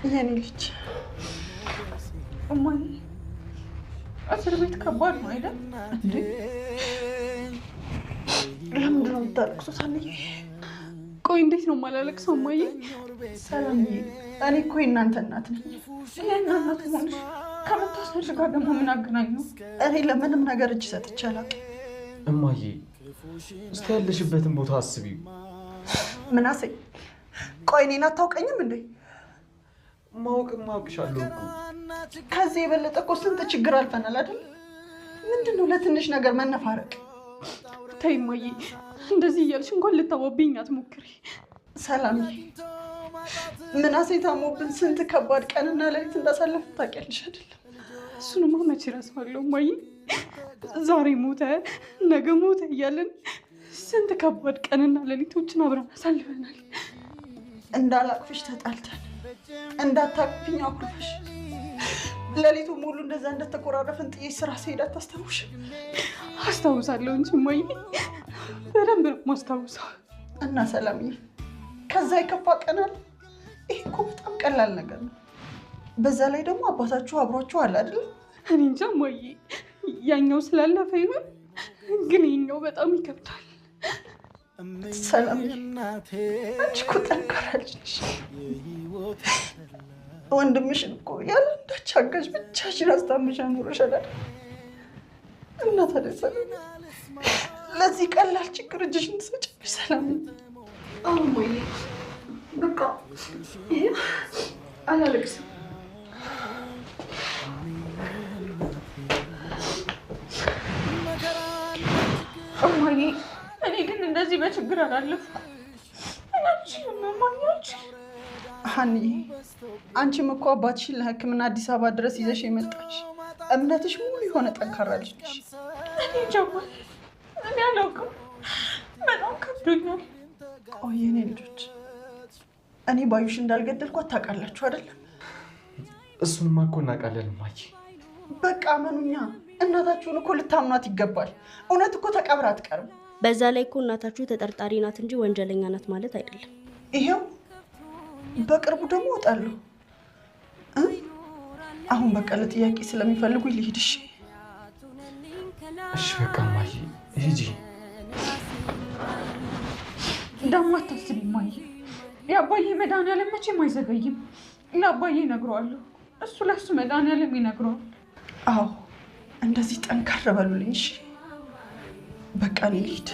የኔ ልጅ። እማዬ፣ እስር ቤት ከባድ ነው አይደል? እንዴ፣ ለምንድን ነው የምታለቅሱት? አንዬ? ቆይ እንዴት ነው የማላለቅሰው እማዬ? ሰላምዬ፣ እኔ እኮ የእናንተ እናት ነኝ። የእኛ እናት መሆንሽ ከመታሰርሽ ጋር ደግሞ ምን አገናኘው? እኔ ለምንም ነገር እጅ ሰጥቼ አላውቅም። እማዬ፣ እስቲ ያለሽበትን ቦታ አስቢው። ምናሴ፣ ቆይ እኔን አታውቀኝም እንዴ? ማወቅ ማወቅሻለሁ እኮ። ከዚህ የበለጠ እኮ ስንት ችግር አልፈናል አይደል? ምንድን ነው ለትንሽ ነገር መነፋረቅ? ተይ እማዬ፣ እንደዚህ እያልሽ እንኳን ልታባብኝ አትሞክሪ። ሰላምዬ፣ ምናሴ ታሞብን ስንት ከባድ ቀንና ሌሊት እንዳሳለፍን ታውቂያለሽ አይደለም? እሱንማ መቼ እረሳዋለሁ እማዬ። ዛሬ ሞተ ነገ ሞተ እያለን ስንት ከባድ ቀንና ሌሊቶችን አብረን አሳልፈናል። እንዳላቅፍሽ ተጣልተን፣ እንዳታቅፍኝ አኩርፈሽ፣ ሌሊቱ ሙሉ እንደዛ እንደተኮራረፍን ጥዬሽ ስራ ስሄድ አታስታውሽም? አስታውሳለሁ እንጂ እማዬ፣ በደንብ ነው የማስታውሰው። እና ሰላምዬ፣ ከዛ የከፋ ቀን አለ? ይሄ እኮ በጣም ቀላል ነገር ነው። በዛ ላይ ደግሞ አባታችሁ አብሯችሁ አለ አይደል? እኔ እንጃ እማዬ፣ ያኛው ስላለፈ ይሆን ግን ይኸኛው በጣም ይከብዳል። ሰላምዬ፣ አንቺ እኮ ጠንካራ ልጅ ነሽ። ወንድምሽን እኮ ያለ አንዳች አጋዥ ብቻሽን አስታምሻ ኖረሻል አይደል? እና ታዲያ ሰላምዬ፣ ለዚህ ቀላል ችግር እጅሽን ትሰጫለሽ? ሰላምዬ? አዎ እማዬ፣ በቃ አላለቅስም። እማዬ፣ እኔ ግን እንደዚህ በችግር አላለፍኩም። እኔ አልችልም እማዬ፣ አልችልም። ሀኒዬ፣ አንቺም እኮ አባትሽን ለሕክምና አዲስ አበባ ድረስ ይዘሽ የመጣሽ እምነትሽ ሙሉ የሆነ ጠንካራ ልጅ ነሽ። እኔ እንጃ እማዬ፣ እኔ አላውቅም። በጣም ከብዶኛል። ቆይ የኔ ልጆች፣ እኔ ባዩሽ እንዳልገደልኳት ታውቃላችሁ አይደለም? እሱንማ እኮ እናውቃለን እማዬ። በቃ እመኑኛ፣ እናታችሁን እኮ ልታምኗት ይገባል። እውነት እኮ ተቀብራ አትቀርም። በዛ ላይ እኮ እናታችሁ ተጠርጣሪ ናት እንጂ ወንጀለኛ ናት ማለት አይደለም። ይሄው በቅርቡ ደግሞ እወጣለሁ። እ? አሁን በቃ ለጥያቄ ስለሚፈልጉ ልሂድ። እሺ? እሺ በቃ እማዬ ሂጂ። ደግሞ አታስቢ እማዬ፣ የአባዬ መድኃኒዓለም መቼም አይዘገይም። ለአባዬ እነግረዋለሁ። እሱ ለእሱ መድኃኒዓለም ይነግረዋል። አዎ፣ እንደዚህ ጠንከር በሉልኝ። እሺ በቃ እኔ ልሂድ።